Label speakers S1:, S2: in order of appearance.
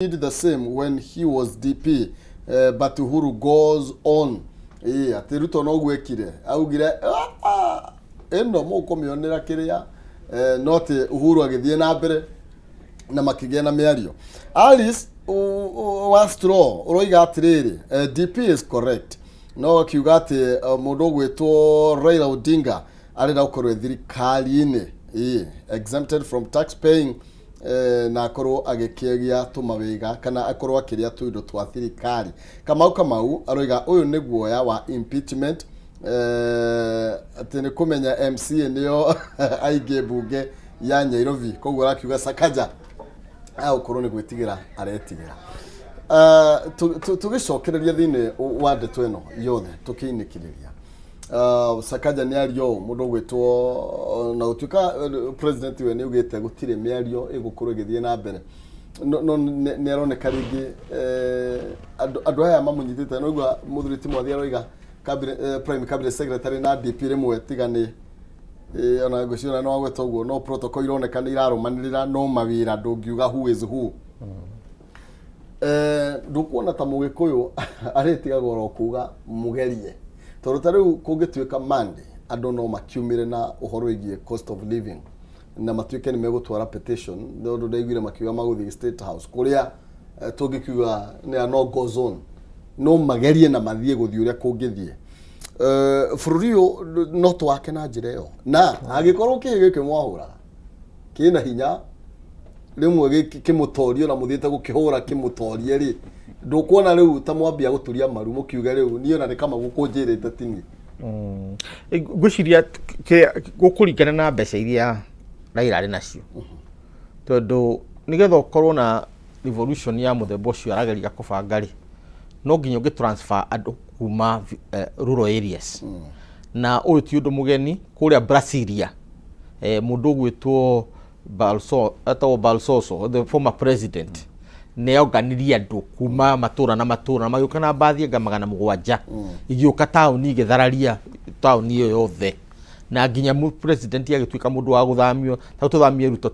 S1: Did the same when he was DP, but Uhuru goes on. Ĩĩ, atĩ Ruto noguo ekire, augire, "Ah, ah, ĩno mũkũmĩonera kĩrĩa," no atĩ Uhuru agĩthiĩ na mbere na makĩgĩa na mĩario. Alice wa Straw ũroiga atĩrĩrĩ, DP is correct, no akiuga atĩ mũndũ ũgwĩtwo Raila Odinga arenda gũkorwo e thirikari-inĩ, ĩĩ, exempted from tax paying, na akorwo agĩkĩgĩa tũmawĩga kana akorwo akĩrĩa tũindo twa thirikari. Kamau Kamau aroiga ũyũ nĩ guoya wa impeachment, atĩ nĩ kũmenya MCA nĩo aingĩ mbunge ya Nairobi, koguo arakiuga Sakaja agũkorwo nĩ gwĩtigĩra aretigĩra. Tũgĩcokereria thĩinĩ wa ndeto ĩno yothe, tũkĩinĩkĩrĩria, Sakaja nĩ ario ũũ, mũndũ ũgwĩtwo na gũtuĩka president we nĩ augĩte gũtirĩ mĩario ĩgũkorwo ĩgĩthiĩ na mbere, no nĩ aroneka rĩngĩ andũ aya mamũnyitĩte. Noigua mũthuri ti Mwathi aroiga cabinet, prime cabinet secretary na DP rĩmwe tiga nĩ ona ngwĩciria no agweta ũguo, no protocol ironeka nĩ irarũmanĩrĩra, no mawĩra ndũngiuga who is who. Ndũkuona ta mũgĩkũyũ arĩtigagwo oro kuga mũgerie, tondũ ta rĩu kũngĩtuĩka Monday andũ no makiumĩre na ũhoro wĩgiĩ cost of living na matuĩke nĩ megũtwara petition, nĩ ũndũ ndaiguire makiuga magũthiĩ State House kũrĩa, tũngĩkiuga nĩ a no go zone, no magerie na mathiĩ gũthiĩ ũrĩa kũngĩthiĩ. Bũrũri ũyũ no twake na njĩra ĩyo, na angĩkorwo kĩĩ gĩkĩ mwahũraga kĩna hinya rĩmwe kĩmũtorie na mũthiĩte gũkĩhũra kĩmũtorie rĩ, ndũkuona rĩu ta mwambia gũturia maru mũkiuge rĩu niĩ ona nĩ kama gũkũnjĩrĩte tini?
S2: Ngwĩciria gũkũringana na mbeca iria Raila arĩ nacio, tondũ nĩgetha ũkorwo na revolution ya mũthemba ũcio arageria kũbanga rĩ, no nginya ũngĩ transfer andũ kuma rural areas. Na ũyũ ti ũndũ mũgeni kũrĩa Brasilia, mũndũ ũgwĩtwo Balso, etagwo Balsoso, the former president, nĩ onganirie andũ kuma matũra na matũra na magĩũka na mbathi anga 700 igĩũka taũni, igĩthararia taũni ĩyo yothe, na nginya president agĩtuĩka mũndũ wa gũthamio ta tũthamie Ruto.